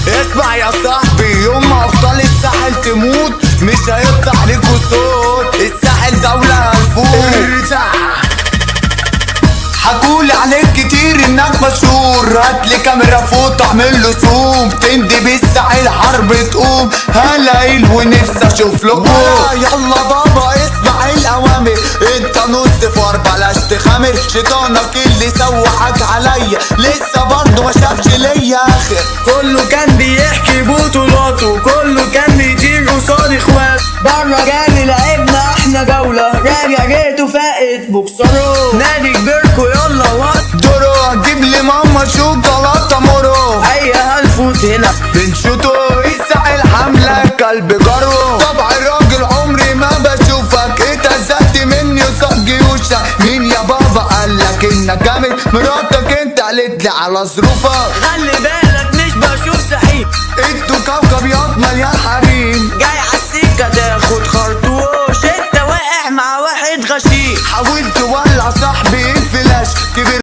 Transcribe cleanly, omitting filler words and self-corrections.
اسمع يا صاحبي، يوم ما ابطال الساحل تموت مش هيطلع ليكوا صوت. الساحل دولة هنفوت. حكولي عليك كتير انك مشهور، هاتلي كاميرا فوت اعمل له zoom، تندي بالساحل حرب تقوم، هلاقيل ونفسي اشوف له. يلا بابا اسمع الاوامر، انت نص فار بلاش تخامر، شيطانك اللي سوحك عليا لسه برضه ما شافش ليا اخر. كله كان بيحكي بطولاته، كله كان بيطير قصاد اخواته، بره جالي لعبنا احنا جولة، راجع جيته فاقت بوكسره، نادي كبيركو يلا وقت دورو، هتجيب لي ماما شوكولاتة مورو، اي هنفوت هنا بنشوطه. الساحل حملة كلب جارو، طبع الراجل عمري ما بشوفك، اتهزقت مني قصاد جيوشك. مين يا بابا قالك انك جامد؟ مراتك انت قالت لي على ظروفك. خلي بالك مش بشوف سحيم، انتوا كوكب ياض مليان حريم، جاي عالسكة تاخد خرطوش، انت واقع مع واحد غشيم. حاولت تولع صاحبي الفلاش كبر.